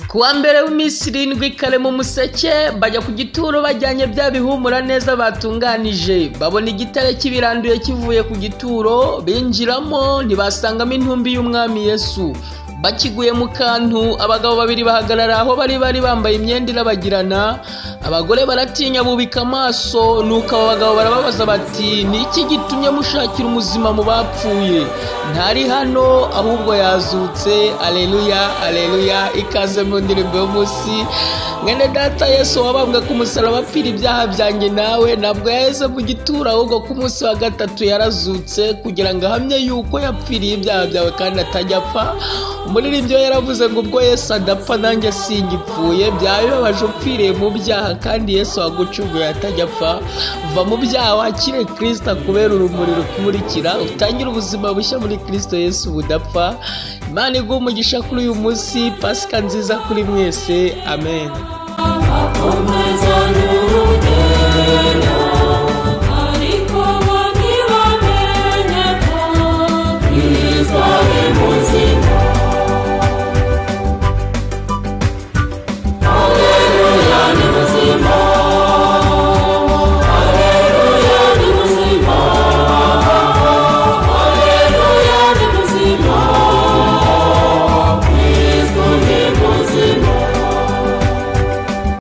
Kuwa mbere w'iminsi 7 kare mu museke bajya ku gituro bajyanye bya bihumura neza batunganije, babona igitare kibiranduye kivuye ku gituro, binjiramo ntibasangamo intumbi y'umwami Yesu. Bakiguye mu kantu, abagabo babiri bahagarara aho bari bambaye imyenda irabagirana, abagore baratinya bubika amaso. Nuko abo bagabo barababaza bati: "Ni iki gitumye mushakira umuzima mu bapfuye? Ntari hano, ahubwo yazutse." Aleluya, aleluya! Ikaze mu ndirimbo y'umunsi. Mwene data, Yesu wabambwe ku musaraba apfira ibyaha byanjye nawe, ntabwo yaheze mu gituro, ahubwo ku munsi wa gatatu yarazutse kugira ngo ahamye yuko yapfiriye ibyaha byawe kandi atajya apfa. Umuririmbyi we yaravuze ngo: "Ubwo Yesu adapfa, nanjye singipfuye." Byaba bibabaje upfiriye mu byaha kandi Yesu wagucunguye atajya apfa. Va mu byaha, wakire Kirisito akubera urumuri rukumurikira, utangire ubuzima bushya muri Kirisito Yesu budapfa. Imana iguhe umugisha kuri uyu munsi. Pasika nziza kuri mwese, amen. Akomeza.